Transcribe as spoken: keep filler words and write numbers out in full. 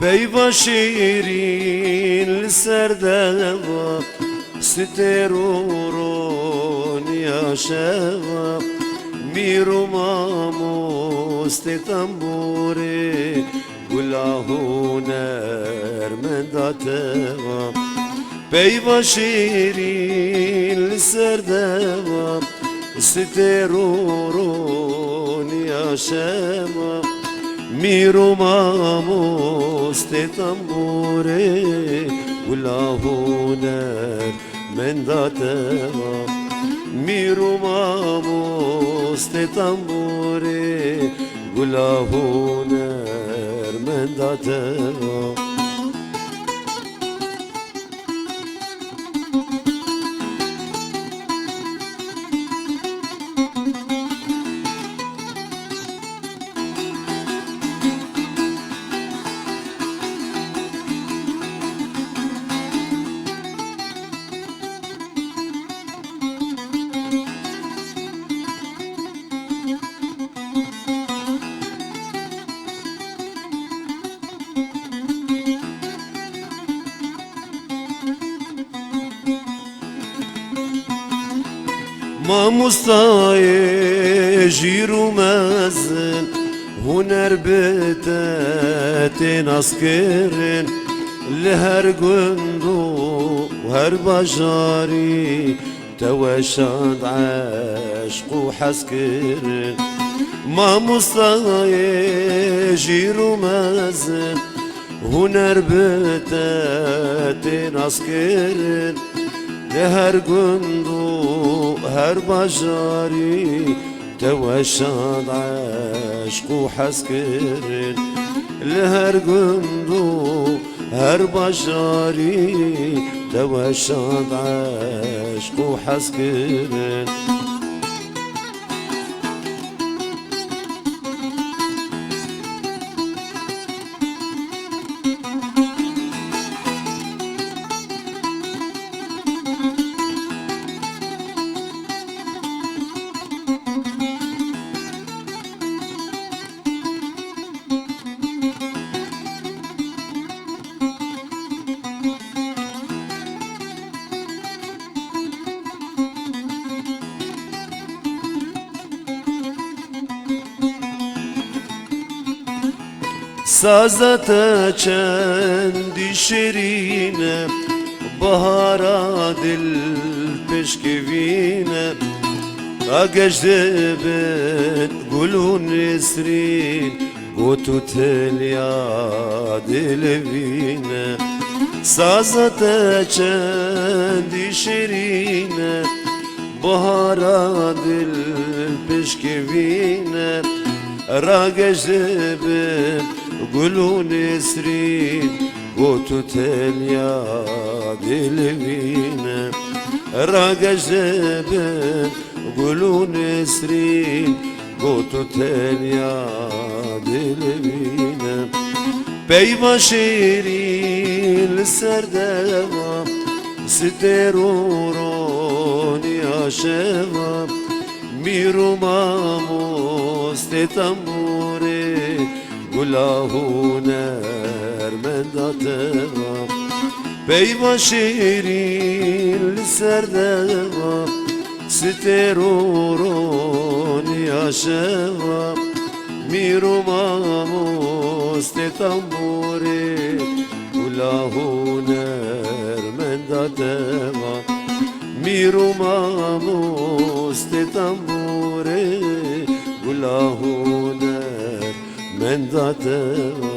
Peyva şêrîn li ser deva, stêr û roniya şeva, mîr û mamostê tembûrê, gula hunermenda teva. Peyva şêrîn li ser deva, stêr û roniya şeva, mîr û mamostê tembûrê, gula hunermenda teva. Mîr û mamostê tembûrê, gula hunermenda teva. Mamostayê jîr û mezin, huner bi te tê naskirin, li her gund û her bajarî te weşand eşq û hezkirin. Mamostayê jîr û mezin, huner bi te tê naskirin, li her gund û her bajarî te weşand eşq û hezkirin. Li her gund û her bajarî te weşand eşq û hezkirin. Saza te çendî şirîn e, bahara dil pişkivîn e. Ragej dibin gul û nesrîn, got û tiliya dilivîn e. Saza te çendî şirîn e, bahara dil pişkivîn e. Ragej dibin gul û nesrîn, got û tiliya dilivîn e. Ragej dibin gul û nesrîn, got û tenya dilivîn e. Peyva şêrîn li ser deva, stêr û roniya şeva, mîr û mamostê tembûrê, gula hunermenda teva. Peyva şêrîn li ser deva, stêr û roniya şeva, mîr û mamostê tembûrê, gula hunermenda teva. Mîr û mamostê tembûrê, gula hunermenda teva.